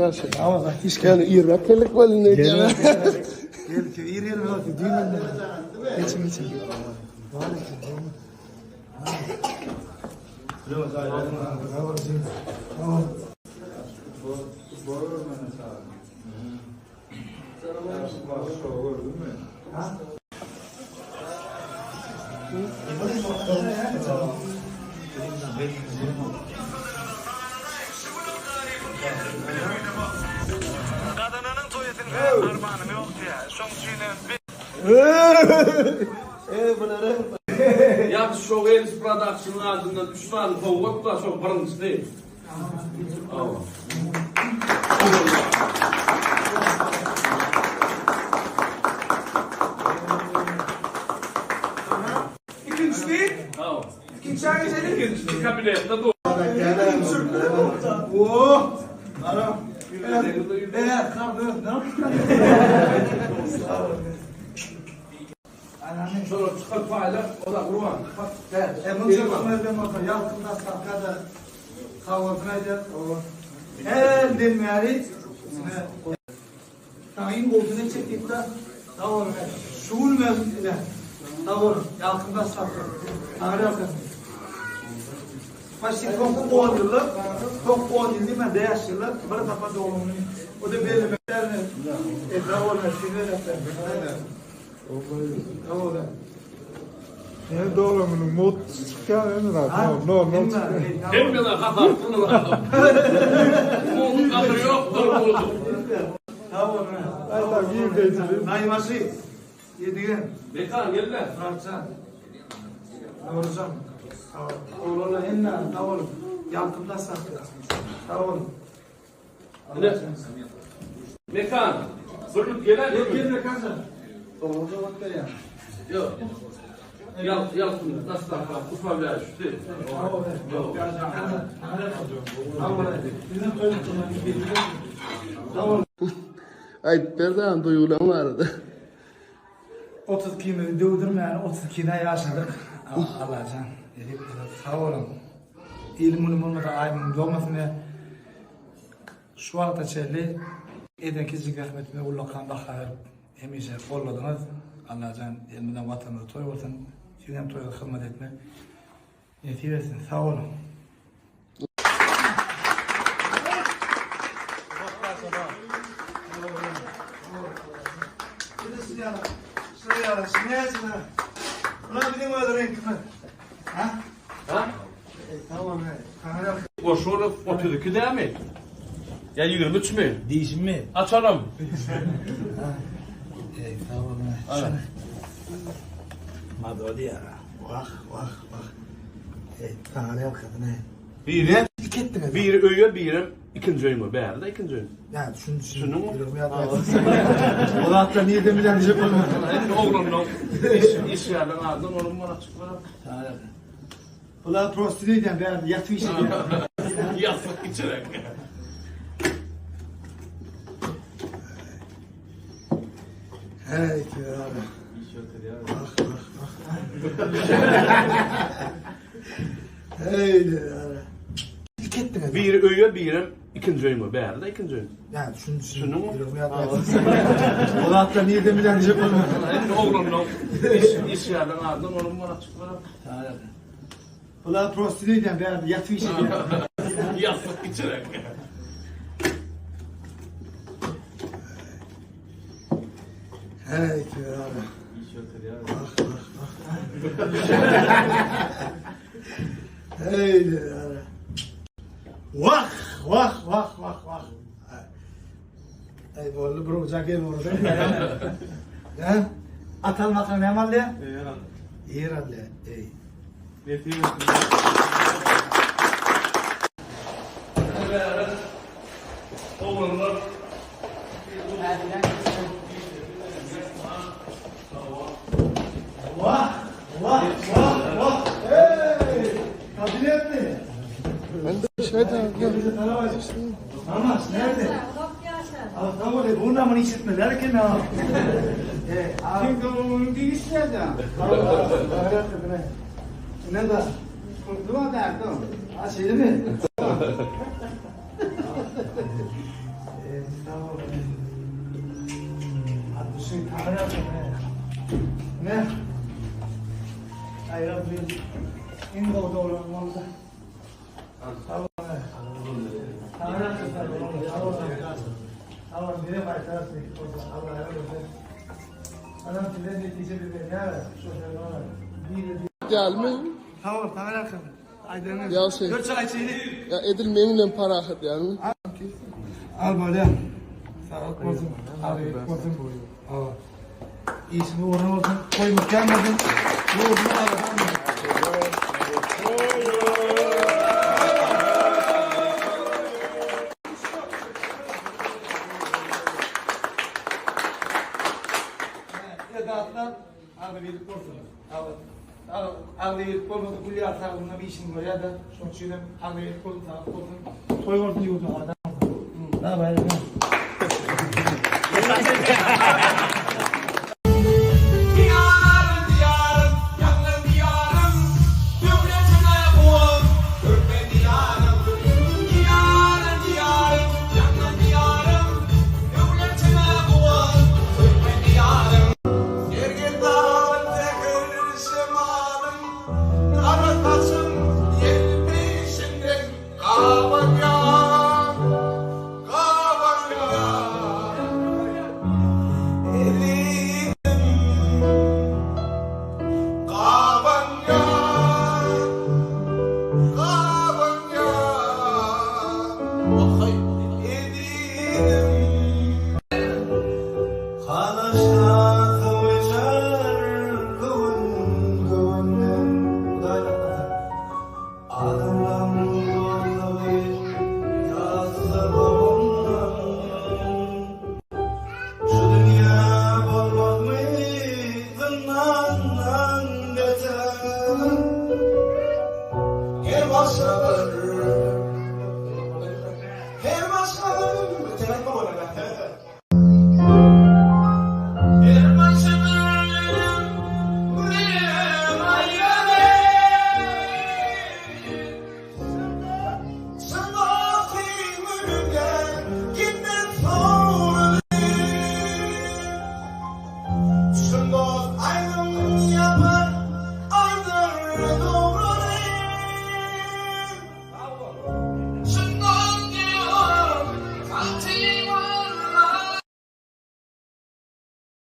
ýagşy. Ýöne irräk geldik welin öýdýän. Gel, ir gelmek, düýn Geçin, geçin. Gazananyň toýy siňse armanym ýok diýýär. Şoň üçin hem bi. Ýagşy şow Elis Production adyndan üç sany sowgat bar şoň birinjisi. Hawa. Ikinjisi? Hawa. Ikinji geçelim. Ikinjisi kabinetde dur. Oh! Ara. Evet, Şolar çykar paýlar, o da gurban. Ýalkym dastavkada sag bolsun aýdýar. Her dem bäri Saňa iň gowusyny etjek diýip-de, sag boluň. Şu gün men ine, sag boluň, Ýalkym dastavka. Taňry ýalkasyn. Почти soňky on ýylda, soňky on ýyl diýmän, bäş ýylda bir sapar doglan güni. O-da bellemek dälmi? E, sag boluň, size de. Sag boluň. Ýene doglan günüň mut çykýar indi zat. Normal çykýar. Hemmeler hasapsyz adam. Muduň gadyry ýokdur muduň. Sag boluň. Aýta girdeýjili. Naýbaşy. Ýedigen. Mekan gelme. Myratjan. Nowruzjan. Sag bol. Oglanlar hemmäňiz sag boluň. Ýalkym daşlapdyr. Sag boluň. Ine. Mekan. Bürlük gelen. Gel gel Mekanjan. Dogry jogap berýär. Ýok. Ýal ýalkym daşlapdyr. Upravlýaýuşy. Aýdyp ber dagy duýgulaň barada. 32-mizi döwdürmän 32-de ýaşadyk. Allajan edip sag boluň. Ilim günüm bolmasa aýym günüm dolmasyn diýe. Şu wagta çenli eden kiçijik zähmetime ullakan baha berip hemişe golladyňyz. Allajan elmydam Watanymyza toý bolsun. Siziň hem toýuňyza hyzmat etmek nesip etsin. Sag boluň. Goşurow 32 dämi? Ýa 23 mi? Diýişimmi? Açalım. Ey sag boluň. Madolya. Wah, wah, wah. Ey, taňry ýalkasyn ey. Biri Iki etdiňiz. Biri öýe, birem ikinji öýüňe. Bärde ikinji öýüň. Ýa, düşündim. Düşündiňmi? Ýüregim ýatdy. O zatlar nirden bilýän diýjek bolma. Oglanlaň iş işgärleň adyndan onuň bana çykmaly. Bular prosti diýýän bärde ýatyp iş edýän. Ýassyk içerek. Hey, abi. Ah, ah, ah. Hey, abi. İki etdiňiz. Biri öýe, birem ikinji öýüňe. Bärde ikinji öýüň. Ýa, düşündim. Düşündiňmi? Ýüregim ýatdy. O zatlar nirden bilýän diýjek bolma. Oglanlaň iş işgärleň adyndan onuň bana çykmaly. Bular prosti diýýän bärde ýatyp iş edýän. Ýassyk içerek. Hey, abi. Ah, ah, ah. Hey, abi. Wah, wah, wah, wah, wah. Ey, boldy, bir uja gel urdy. He? At almakla näme aldy? Eýer aldy. Ýer aldy. Ey. Nesip etsin. Oglanlar Wah, wah, wah, wah. Hey! Kabinet mi? Amaş nerede? Tamam, bunu ama işitmeler ki ne? Kim doğumunu değiştirdi. Ne da? Kurtulma derdim. Ha şey mi? Sag bol. Atmyşy taňry ýalkasyn. Ne? Aýra bir iň gowy doglan boldy. Sag bol. Taňry ýalkasyn. Sag bol. Sag bol. Bize gaýtarasy. Allah razı olsun. Adam size netije bir berýär. Şu şeýle. Bir Gelmi? Sag bol, taňry ýalkasyn. Aýdyňyz. Ýagşy. Dört çaý içeýli. Ýa edil meň bilen parahat ýalymy? Al bolýa. Saglyk bolsun. Agyryk bolsun. Hawa. Işiň ugruna bolsun. Toý mükemmel bolsun. Ýurdumyz abadan bolsun. Esasdan agzybirlik bolsun. Agzybirlik bolmasa gül ýaly saglygynam işini görýär-de. Şonuň üçin hem agzybirlik bolsun, saglyk bolsun. Toý bolsun ýurduň abadan bolsun. Daway. Diýarym, diýarym, ýaňlan diýarym, Döwletine guwan, türkmen diýarym. Diýarym, diýarym, ýaňlan diýarym, Döwletine guwan, türkmen diýarym. Sergezdan säher şemalyň, Gara saçyň ýelpeýşinden gabanýar, gabanýar. Ezizim, gabanýar, gabanýar. Ezizim. Hanaşda suw içer göwün göwünden Hudaý saklasyn. Adamlaň dostlugy ýazsa bogundan. Şu dünýä bolmazmy zyndandan beter. Her başa bir.